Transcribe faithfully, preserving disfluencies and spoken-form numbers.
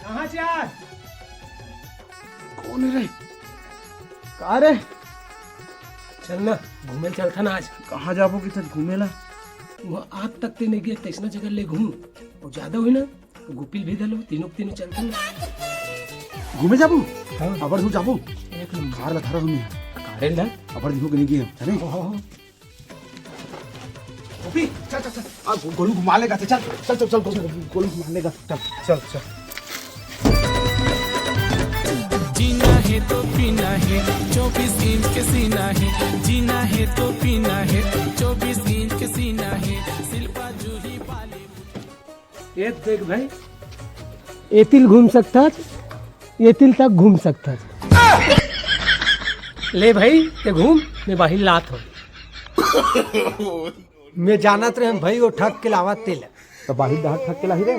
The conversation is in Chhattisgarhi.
कहाँ से आज? कौन है रे? का रे? चल ना, घूमे चलथन आज। कहाँ जाबो कि तक घूमे ला? वहाँ आज तक ते नहीं गया, तैसना जगह ले घूम। और ज्यादा हुई ना, तो गुपिल भी दलो, तीनों के तीनों चलथन। घूमे जाबो? हाँ। अबर हूँ जाबो। एक नंबर। कार ला धरा हूँ मैं। कारेल दा? अबर हूँ कि नहीं गया, चले? हाँ, हाँ, हाँ। गोपी, चल, चल, चल। आ, गो-, गोलू घुमा लेगा, चल, चल, चल, चल, गोलू, गोलू घुमा लेगा, चल, चल, चल। जीना है तो पीना है, चौबीस इंच के सीना है। जीना है तो पीना है, चौबीस इंच के सीना है। शिल्पा जूही बॉलीवुड। ये देख भाई, एतिल घूम सकथस, एतिल तक घूम सकथस। ले भाई, ते घूम, मैं बाहिर लात हूँ। मैं जानत रहे भाई, वो ठग के लावा तेल। तो बाहिर डहार ठग के लाही रे।